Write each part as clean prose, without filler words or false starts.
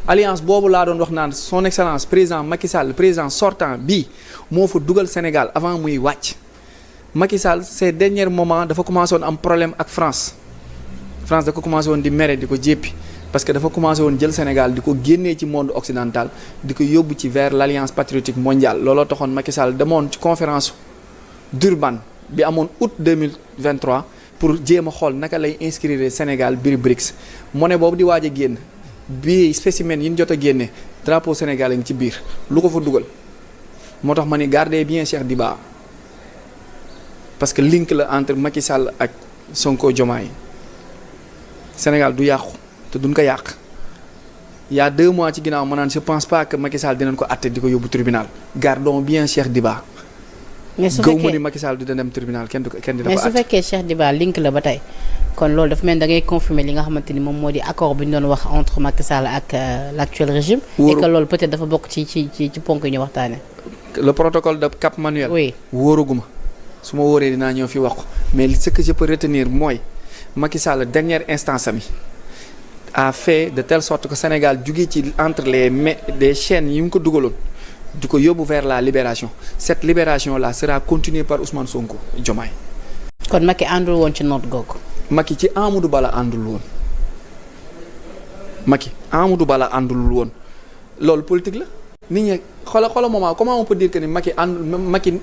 alliance boobu laa doon wax naan son excellence président Macky Sall président sortant bii moo fa dugal Sénégal avant muy wàcc Macky Sall ces derniers moments dafa commencé woon am problème ak France da ko commencé woon di mere di ko jéppi parce que dafa commencé woon jël Sénégal di ko génnee ci monde occidental di ko yóbbu ci vers l' alliance patriotique mondiale looloo taxoon Macky Sall demoon ci conférence Durban bi amoon août 2023 pour jéem a xool naka lay inscrire Sénégal biir BRICS monnaie boobu di waaj a génn bi spécimen yi ñu jot a génne drapeau Sénégal yi ngi ci biir lu ko fa dugal moo tax ma ni gardez bien Cheikh Diba parce que link la entre Macky Sall ak Sonko Diomaye Sénégal du yàqu te duñ ko yàq il y a 2 mois ci ginnaaw ma naan je pense pas que Macky Sall dinañ ko atte di ko yóbbu tribunal gardons bien Cheikh Diba. mais su fekkee fekkee gëw ma ni Macky Sall du dem tribunal kenn du ko atte. mais su fekkee Cheikh Diba link la ba tey kon loolu dafa mel da ngay confirmer li nga xamante ni moom moo di accord bi ñu doon wax entre Macky Sall ak l' actuel régime. et que loolu peut-être dafa bokk ci ponk yi ñu waxtaanee. le protocole de Cap Manuel. oui wóoruguma su ma wóoree dinaa ñëw fi wax ko mais ce que je peux retenir mooy Macky Sall dernière instance ami a fait de telle sorte que Sénégal jugee ci entre les des chaînes yi mu ko dugaloon di ko yóbbu vers la libération cette libération là sera continuée par Ousmane Sonko Diomaye. kon Macky àndul woon ci note googu. Macky ci Amadou Ba la àndul woon Macky Amadou Ba la àndul woon loolu politique la nit ñi xoola moment comment on peut dire que ni Macky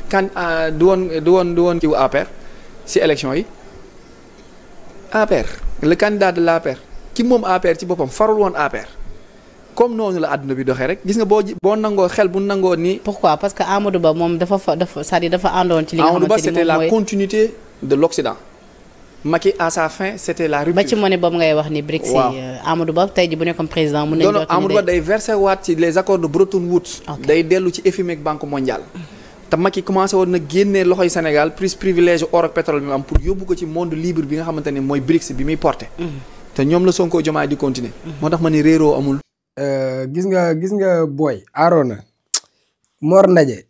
kan du woon ci APR si élection yi APR le candidat de l'APR ki moom APR ci boppam farul woon APR comme noonu la àdduna bi doxee rek gis nga boo nangoo xel bu nangoo ni. pourquoi parce que Amadou Ba moom dafa c'est-à-dire dafa àndoon ci li nga xamante ni moom mooy Amadou Ba c'était la continuité de l'Occident. Macky à sa fin c'était la rupture. ba ci monnaie boobu ngay wax ni BRICS. waaw Amadou Ba tey ji bu nekkoon président. mun nañu doon Amadou Ba day versé waat ci les accords de Bretton Woods. day dellu ci FMI ak Banque mondiale. te Macky commencé woon na génnee loxoy Sénégal plus privilège or ak pétrole bi mu am pour yóbbu ko ci monde libre bi nga xamante ne mooy BRICS bi muy porté. te ñoom la Sonko Diomaye di continuer. moo tax ma ni réeroo amul. gis nga booy Arona Mor Ndaje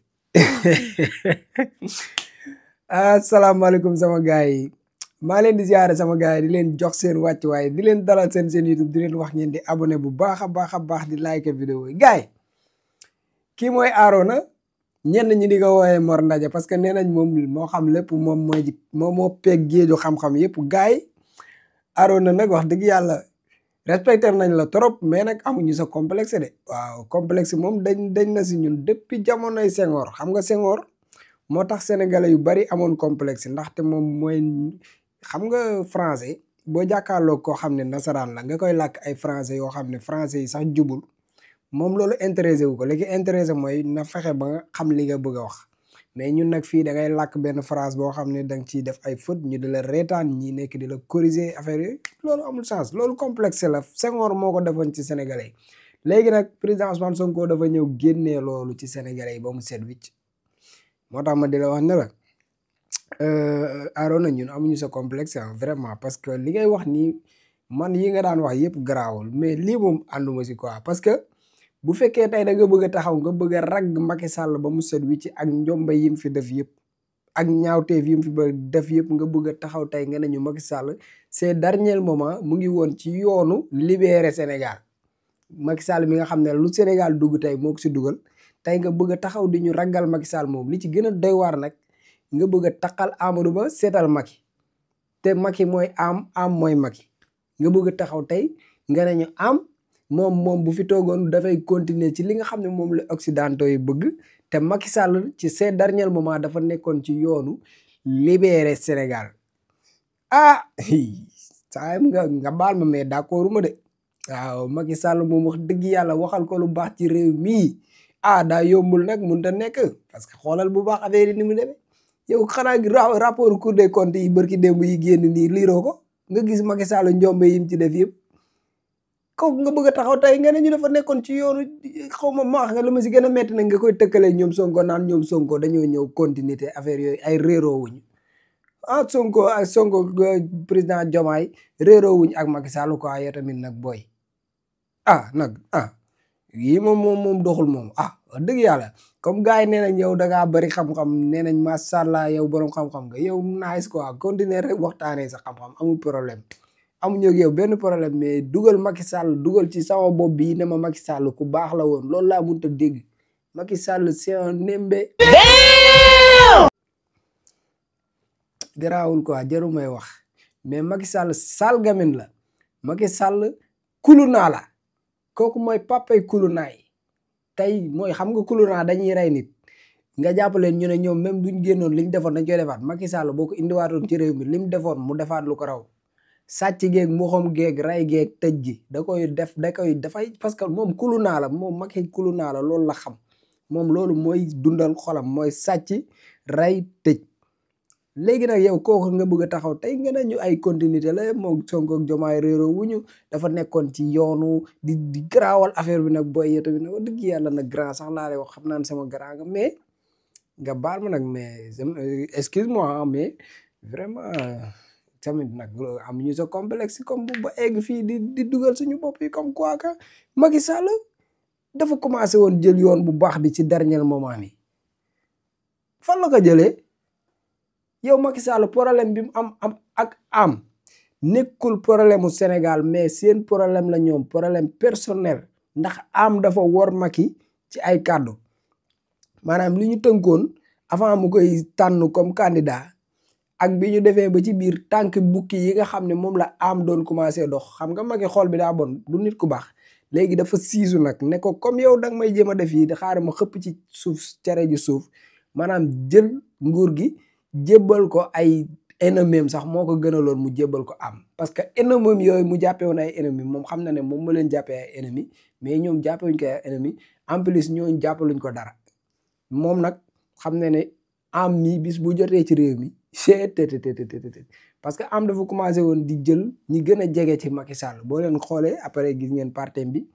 asalaamaaleykum sama gars yi maa leen di ziare sama gars yi di leen jox seen wàccuwaay di leen dalal seen YouTube di leen wax ngeen di abonné bu baax a baax di like vidéo yi gars yi kii mooy Arona ñenn ñi di ko woowee Mor Ndaje parce que nee nañ moom moo xam lépp moom moo peeg géeju xam-xam yëpp gars yi Arona nag wax dëgg yàlla respecté nañ la trop mais nag amuñu sa complexe de waaw complexe moom dañ na si ñun depuis jamonoy Senghor xam nga Senghor moo tax sénégalais yu bari amoon complexe ndaxte moom mooy xam nga français boo jàkkaarloo koo xam ne nasaraan la nga koy làkk ay français yoo xam ne français yi sax jubul moom loolu intéressé wu ko léegi intéressé mooy na fexe ba nga xam li nga bëgg a wax mais ñun nag fii da ngay làkk benn phrase boo xam ne da nga ciy def ay faute ñu di la reetaan ñi nekk di la corriger affaire yooyu loolu amul chance loolu complexe la Senghor moo ko defoon ci sénégalais yi léegi nag président Ousmane Sonko dafa ñëw génnee loolu ci sénégalais yi ba mu set wicc moo tax ma di la wax ne la Arona ñun amuñu sa complexe vraiment parce que li ngay wax nii man yi nga daan wax yëpp garaawul mais lii moom ànduma si quoi parce que bu fekkee tey da nga bëgg a taxaw nga bëgg a ragg Macky Sall ba mu set wi ci ak njomba yim fi def yëpp ak ñaawteef yim fi ba def yëpp nga bëgg a taxaw tey nga ne ñu Macky Sall ces derniers moments mu ngi woon ci yoonu libérer Sénégal Macky Sall mi nga xam ne lu Sénégal dugg tey moo ko si dugal tey nga bëgg a taxaw di ñu raggal Macky Sall moom li ci gën a doy waar nag nga bëgg a taqal Amadou Ba seetal Macky te Macky mooy am mooy Macky nga bëgg a taxaw tey nga ne ñu moom bu fi toogoon dafay continuer ci li nga xam ne moom la occidentaux yi bëgg te Macky Sall ci ces derniers moments dafa nekkoon ci yoonu libérer Sénégal saa nga baal ma mais d'accord ma de waaw Macky Sall moom wax dëgg yàlla waxal ko lu baax ci réew mii daa yombul nag mënut a nekk parce que xoolal bu baax affaire yi ni mu demee yow xanaa rapport Cour des comptes yi bërki démb yi génn nii liiroo ko nga gis Macky Sall njombe yim ci def yëpp kooku nga bëgg a taxaw tey nga ne ñu dafa nekkoon ci yoonu xaw ma maax nga la ma si gën a metti nag nga koy tëkkale ñoom Sonko naan ñoom Sonko dañoo ñëw continuité affaire yooyu ay réeroo wuñu Sonko président Diomaye réeroo wuñu ak Macky Sall quoi yow tamit nag booy nag yii moom doxul moom wax dëgg yàlla comme gars yi nee nañ yow da ngaa bëri xam-xam nee nañ macha allah yow borom xam-xam nga yow nice quoi continuer rek waxtaanee sa xam-xam amul problème amuñu ak yow benn problème mais dugal Macky Sall dugal ci sama bopp bii ne ma Macky Sall ku baax la woon loolu laa mënut a dégg Macky Sall c'est un nembe. garaawul quoi jaru may wax mais Macky Sall sal gamin la Macky Sall kulu naa la kooku mooy papay kulu naay tey mooy xam nga kulu naa dañuy rey nit nga jàpp leen ñu ne ñoom même duñ génnoon liñ defoon dañ koy defaat Macky Sall boo ko indiwaatoon ci réew mi lim defoon mu defaat lu ko raw sàcc geeg mboxam geeg ray geeg tëj gi da koy dafay parce que moom kulu naa la moom Macky kulu naa la loolu la xam moom loolu mooy dundal xolam mooy sàcc ray tëj léegi nag yow kooku nga bëgg a taxaw tey nga ne ñu ay continuité la moom Sonko ak Diomaye réeroo wuñu dafa nekkoon ci yoonu di garaawal affaire bi nag booy yow tamit nag dëgg yàlla nag grand sax laa lay wax xam naa ne sama grand nga mais nga baal ma nag mais excuse-moi mais vraiment tamit nag amuñu sa complexe comme bu ba egg fii di dugal suñu bopp yi comme quoi que Macky Sall dafa commencé woon jël yoon bu baax bi ci dernier moment mi fan la ko jëlee yow Macky Sall problème bi mu am ak am nekkul problème mu Sénégal mais seen problème la ñoom problème personnel ndax am dafa wor Macky ci ay kàddu maanaam li ñu tënkoon avant mu koy tànn comme candidat ak bi ñu defee ba ci biir tànk bukki yi nga xam ne moom la am doon commencé dox xam nga Macky xool bi daa bon du nit ku baax léegi dafa siisu nag ne ko comme yow danga may jéem a def yi di xaaral ma xëpp ci suuf cere ji suuf maanaam jël nguur gi jébbal ko ay ennemis sax moo ko gënaloon mu jébbal ko am parce que ennemis yooyu mu jàppee woon ay ennemis moom xam na ne moom ma leen jàppee ay ennemis mais ñoom jàppewuñ ko ay ennemis en plus ñooñu jàppaluñ ko dara moom nag xam na ne am mi bis bu jotee ci réew mi parce que am dafa commencé woon di jël ñi gën a jege ci Macky Sall boo leen xoolee après gis ngeen partem bi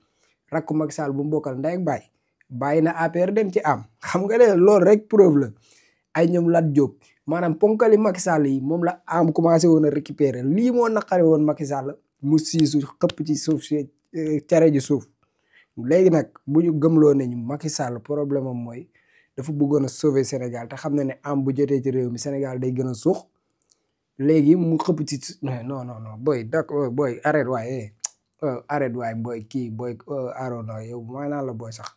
rakku Macky Sall bu mu bokkal ndey ak baay bàyyi na APR dem ci am xam nga ne loolu rek preuve la ay ñoom Lat Diop maanaam ponkali Macky Sall yi moom la am commencé woon a récupérer lii moo naqari woon Macky Sall mu siisu xëpp ci suuf si cere ji suuf léegi nag bu ñu gëmloo ne ñu Macky Sall problème am mooy dafa bëggoon a sauver Sénégal te xam na ne am bu jotee ci réew mi Sénégal day gën a suux léegi mu xëpp ci non booy d'accord booy arrête waaye arrête waaye booy kii booy Arona yow maa naa la booy sax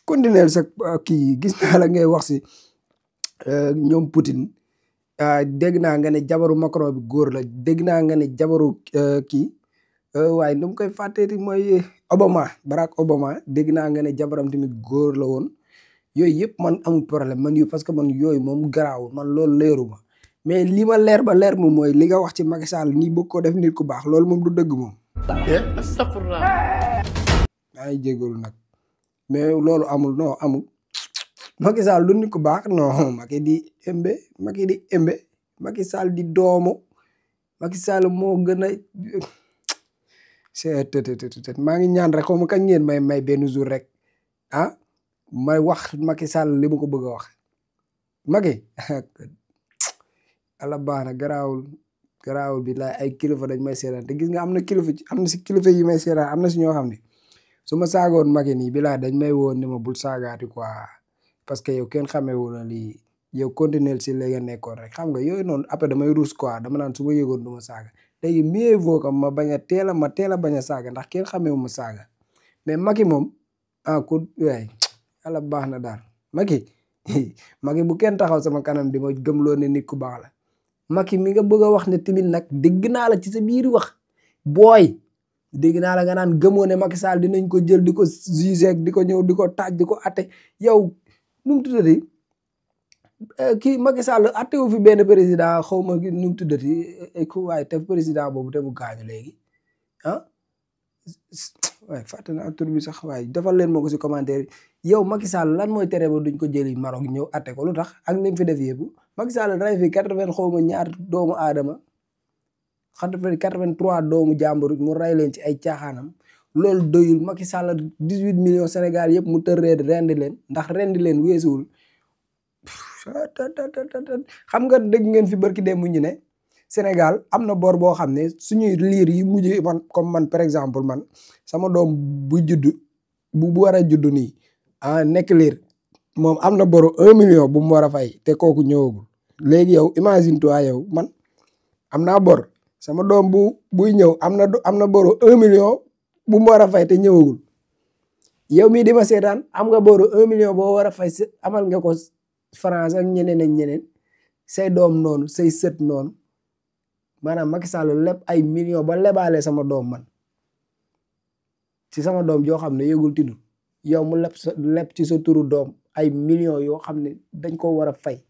continuer sa kii gis naa la ngay wax si ñoom Poutine dégg naa nga ne jabaru Macron bi góor la dégg naa nga ne jabaru kii waaye nu mu koy fàtteeti mooy Barack Obama dégg naa nga ne jabaram tamit góor la woon yooyu yëpp man amul problème man yu parce que man yooyu moom garaawul man loolu leeruma mais li ma leer ba leer moom mooy li nga wax ci Macky Sall nii bëgg ko def nit ku baax loolu moom du dëgg moom. astafurlah. maa ngi jégalu nag mais loolu amul non amul Macky Sall du nit ku baax non Macky di embe Macky Sall di doomu Macky Sall moo gën a maa ngi ñaan rek xaw ma kañ ngeen may benn jour rek may wax Macky Sall li ma ko bëgg a wax Macky ala baax na garaawul bi laay ay kilifa dañ may seetaan te gis nga am na si kilifa yi may seetaan am na si ñoo xam ne su ma saagoon Macky nii bi laay dañ may woon ne ma bul saagaati quoi parce que yow kenn xamee wu la lii yow continuer si li nga nekkoon rek xam nga yooyu noonu après damay ruus quoi dama naan su ma yëgoon du ma saaga léegi mieux vaut que ma teel a bañ a saaga ndax kenn xamee wu ma saaga mais Macky moom waay ala baax na daal Macky bu kenn taxaw sama kanam di ma gëmloo ne nit ku baax la Macky mi nga bëgg a wax ne tamit nag dégg naa la ci sa biir wax booy dégg naa la nga naan gëmoo ne Macky Sall dinañ ko jël di ko juger di ko ñëw di ko taaj di ko atte yow nu mu tuddati kii Macky Sall atte wu fi benn président xaw ma nu mu tuddati waaye te président boobu te mu gaañu léegi waaye fàtte naa tur bi sax waaye defal leen ma ko si commentaire yow Macky Sall lan mooy tere ba duñ ko jëli Maroc ñëw atte ko lu tax ak ni mu fi def yëpp Macky Sall ray fi 80 xaw ma ñaar doomu aadama 83 doomu jàmbur mu ray leen ci ay caaxaanam loolu doyul Macky Sall 18 millions Sénégal yëpp mu tër rendi leen ndax rendi leen weesuwul xam nga dégg ngeen fi barki dem mu ñu ne Sénégal am na bor boo xam ne suñuy liir yi mujj man comme man par exemple man sama doom bu judd bu war a judd nii nekk liir moom am na boru 1 million bu mu war a fay te kooku ñëwagul léegi yow imagine toi yow man am naa bor sama doom buy ñëw am na boru 1 million bu mu war a fay te ñëwagul yow mii di ma seetaan am nga boru 1 million boo war a fay amal nga ko France ak ñeneen say doom noonu say sët noonu maanaam Macky Sall lépp ay million ba lebaale sama doom man ci sama doom joo xam ne yëgul tiddu yow mu lépp ci sa turu doom ay millions yoo xam ne dañ ko war a fay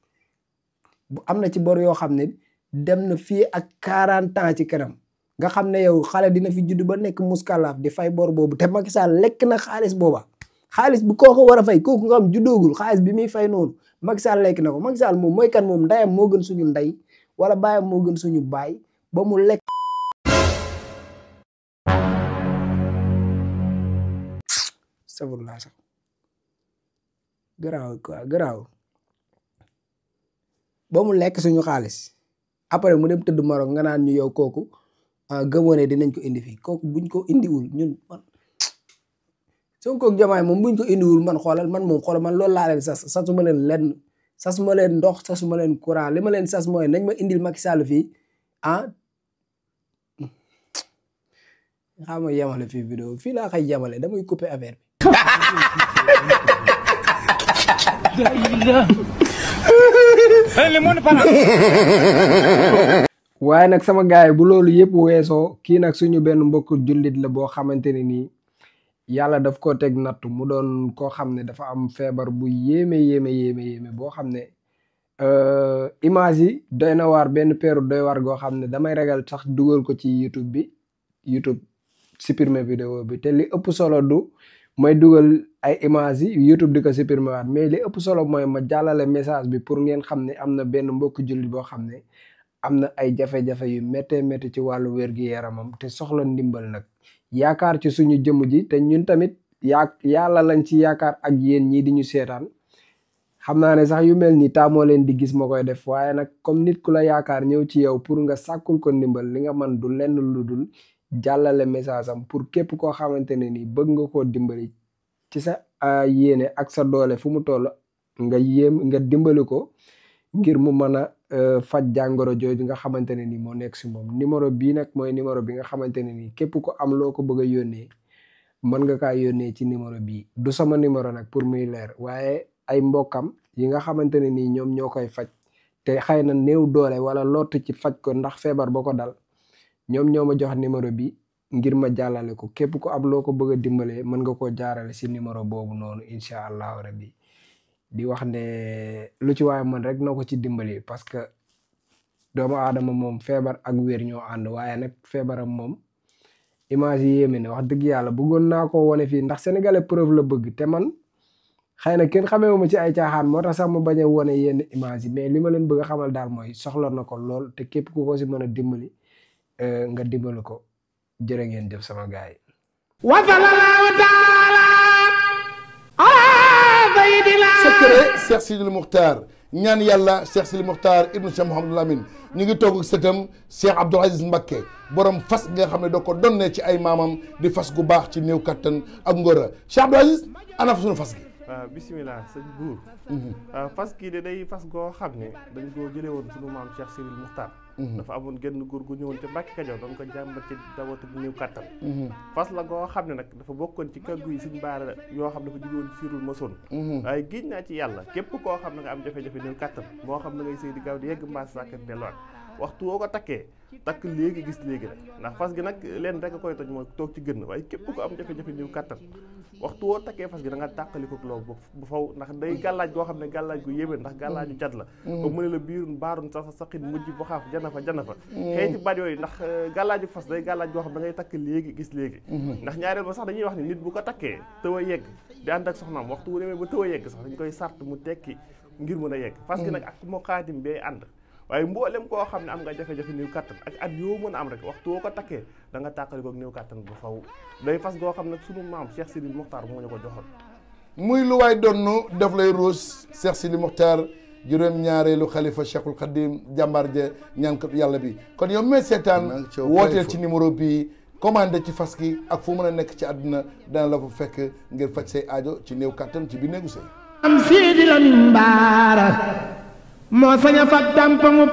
bu am na ci bor yoo xam ne dem na fii ak 40 ans ci kanam nga xam ne yow xale dina fi judd ba nekk muskalaaf di fay bor boobu te Macky Sall lekk na xaalis booba xaalis bi kooku war a fay kooku nga xam juddoogul xaalis bi muy fay noonu Macky Sall lekk na ko Macky Sall moom mooy kan moom ndayam moo gën suñu ndey wala baayam moo gën suñu baay ba mu lekk safurlaa sax garaaw quoi garaaw ba mu lekk suñu xaalis après mu dem tëdd Maroc nga naan ñu yow kooku gëmoo ne dinañ ko indi fii kooku buñ ko indiwul ñun man Sonko ak Diomaye moom buñ ko indiwul man xoolal man loolu laa leen sasuma leen lenn sasuma leen ndox sasuma leen courant li ma leen sas mooy nañ ma indil Macky Sall fii xam nga yemale fii vidéo fii laa xay yemale damay couper affaire waaye nag sama gaay bu loolu yëpp weesoo kii nag suñu benn mbokk jullit la boo xamante ne nii yàlla daf ko teg nattu mu doon koo xam ne dafa am feebar bu yéeme boo xam ne image yi doy na waar benn peeru doy waar goo xam ne damay ragal sax dugal ko ci YouTube supprimer vidéo bi te li ëpp solo du may dugal ay image yi YouTube di ko supprimer waat mais li ëpp solo mooy ma jàllale message bi pour ngeen xam ne am na benn mbokk jullit boo xam ne am na ay jafe-jafe yu métti ci wàllu wér-gi-yaramam te soxla ndimbal nag yaakaar ci suñu jëmm ji te ñun tamit yàlla lañ ci yaakaar ak yéen ñii di ñu seetaan xam naa ne sax yu mel ni taamoo leen di gis ma koy def waaye nag comme nit ku la yaakaar ñëw ci yow pour nga sàkkul ko ndimbal li nga man du lenn lu dul jàllale message am pour képp koo xamante ne ni bëgg nga koo dimbali ci sa yéene ak sa doole fu mu toll nga dimbali ko ngir mu mën a faj jàngoro jooju nga xamante ne ni moo nekk si moom numéro bii nag mooy numéro bi nga xamante ne ni képp ko am loo ko bëgg a yónnee mën nga kaa yónnee ci numéro bii du sama numéro nag pour muy leer waaye ay mbokkam yi nga xamante ne ni ñoom ñoo koy faj te xëy na néew doole wala lott ci faj ko ndax feebar ba ko dal ñoom ñoo ma jox numéro bi ngir ma jàllale ko képp ko am loo ko bëgg a dimbalee mën nga koo jaarale si numéro boobu noonu incha allahu rabbi di wax ne lu ci waaye man rek noo ko ci dimbali parce que doomu aadama moom feebar ak wér ñoo ànd waaye nag feebaram moom image yi yéeme ne wax dëgg yàlla bëggoon naa ko wone fii ndax sénégalais preuve la bëgg te man xëy na kenn xamewuma ci ay caaxaan moo tax sax mu bañ a wone yenn image yi mais li ma leen bëgg a xamal daal mooy soxla na ko lool te képp ku ko si mën a dimbali nga dimbali ko jërë ngeen jëf sama gaay wa sallallahu taala secret Cheikh Sidil Muxtaar ñaan yàlla Cheikh Sidil Muxtaar ibnu Cheikh Mouhamadul Amin ñu ngi toog ak sëtam Cheikh Abdoul Aziz Mbacké borom fas nga xam ne da ko donnee ci ay maamam di fas gu baax ci néew kattan ak ngóora Cheikh Abdoul Aziz ana fa suñu fas gi. waaw bisimilah sëñ buur fas kii de day fas goo xam ne dañ koo jëlee woon suñu maam Cheikh Sidil Muxtaar dafa amoon genn góor gu ñëwoon ca Mbàkke Kajoor doon ko jàmbat ci dawatu bu néew kattan fas la goo xam ne nag dafa bokkoon ci kàggu yi suñ baara yoo xam dafa jóge woon ci Sirul Masoon waaye giñ naa ci yàlla képp koo xam ne nga am jafe-jafe néew kattan moo xam ne ngay sëy di gaaw di yegg mbaas sàkkat delluwaat waxtu woo ko takkee takk léegi gis léegi rek ndax fas gi nag leen rek a koy toj mooy toog ci gën waaye képp ko am jafe-jafe néew kattan waxtu woo takkee fas gi da nga tàqaliko loolu bu faw ndax day gàllaaj goo xam ne gàllaaj gu yéeme ndax gàllaaju cat la ba mu ne la biirun baarun sa saqin mujj bu xaaf jana fa xëyti baat yooyu ndax gàllaaju fas day gàllaaj goo xam da ngay takk léegi gis léegi ndax ñaareel ba sax dañuy wax ni nit bu ko takkee tëw a yegg di ànd ak soxnaam waxtu wu demee ba tëw a yegg sax dañ koy sart mu tekki ngir mën a yegg fas gi nag ak moo xaatim bee ànd waaye mboolem koo xam ne am nga jafe-jafe néew kattan ak at yoo mën a am rek waxtu woo ko takkee da nga tàqali ko néew kattan bu faw day fas goo xam ne sunu maam Cheikh Sidil Muxtaar moo ñu ko joxoon muy lu waay donnu def lay ruus Cheikh Sidil Muxtaar juróom-ñaareelu xalifa Cheikhul Khadim jàmbaar ja ñaankat yàlla bi kon yow mee seetaan wooteel ci numéro bii commandé ci fas gi ak fu mën a nekk ci àdduna dana la fa fekk ngir faj say aajo ci néew kattan ci bi néegu sëy am Sidi Lamin Baara moo sañ a fat dàmpamu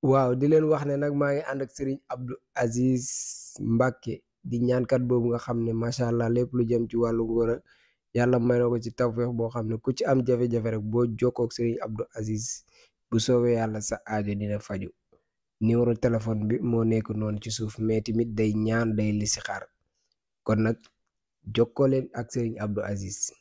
waaw di leen wax ne nag maa ngi ànd ak Serigne Abdou Aziz Mbacke di ñaankat boobu nga xam ne macha allah lépp lu jëm ci wàllu ngóor yàlla may na ko ci tawfeex boo xam ne ku ci am jafe-jafe rek boo jokkoo ak Serigne Abdou Aziz bu soobee yàlla sa aajo dina faju numéro téléphone bi moo nekk noonu ci suuf mais tamit day ñaan day listixaar kon nag jokkoo leen ak Serigne Abdou Aziz